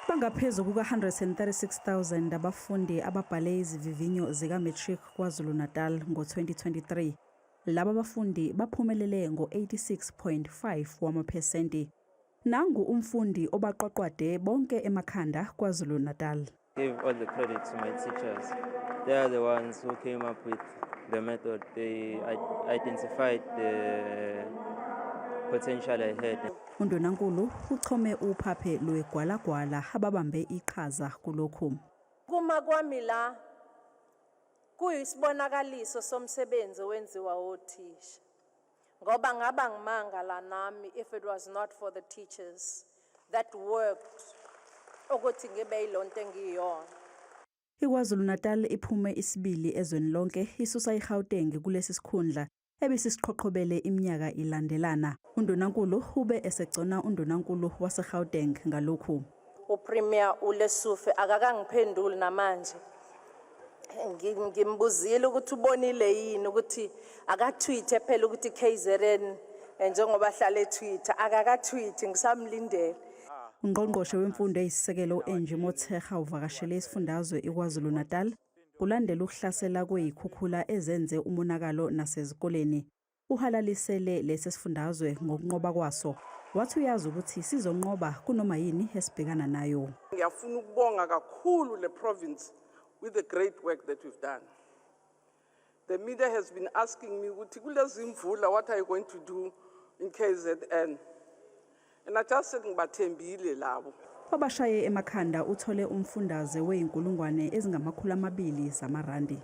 Bangaphezu kuka-136,000 abafundi ababhale izivivinyo zika-matric KwaZulu-Natal ngo-2023. Laba bafundi baphumelele ngo-86.5 wamaphesenti. Nangu umfundi obaqwaqwade bonke emakhanda KwaZulu-Natal. Give all the credit to my teachers. They are the ones who came up with the method. They identified the potential I had. Undunankulu uchome uphaphe lwegwalagwala ababambe iqhaza kulokhu. Kuma kwami la kuyisibonakaliso somsebenzi owenziwa othisha. Ngoba ngaba ngimanga la nami if it was not for the teachers that worked ukuthi ngibe yilonto engiyiyona. IKwaZulu-Natal iphume isibili ezweni lonke, isusa iGauteng kulesi sikhundla ebisisiqhoqhobele iminyaka ilandelana. Undunankulu ube esegcona undunankulu waseGauteng ngalokhu. UPremier uLesufi akakangiphenduli namanje. Ngimbuzile ukuthi ubonile yini ukuthi akatweete phela ukuthi KZN, njengoba ahlala eTwitter, akakatweet, ngisamlindele. Ungqongqoshe wemfundo eyisisekelo u-Angie Motshekga uvakashele isifundazwe iKwaZulu-Natal kulandela ukuhlasela kwezikhukhula ezenze umonakalo nasezikoleni. Uhalalisele lesi sifundazwe ngokunqoba kwaso. Wathi uyazi ukuthi sizonqoba kunoma yini esibhekana nayo. Ngiyafuna ukubonga kakhulu le province with the great work that we've done. The media has been asking me ukuthi kulezi mvula, what are you going to do in KZN? And I just said ngibathembile labo. Obashaye emakhanda uthole umfundaze weyinkulungwane ezingama-200 zamarandi.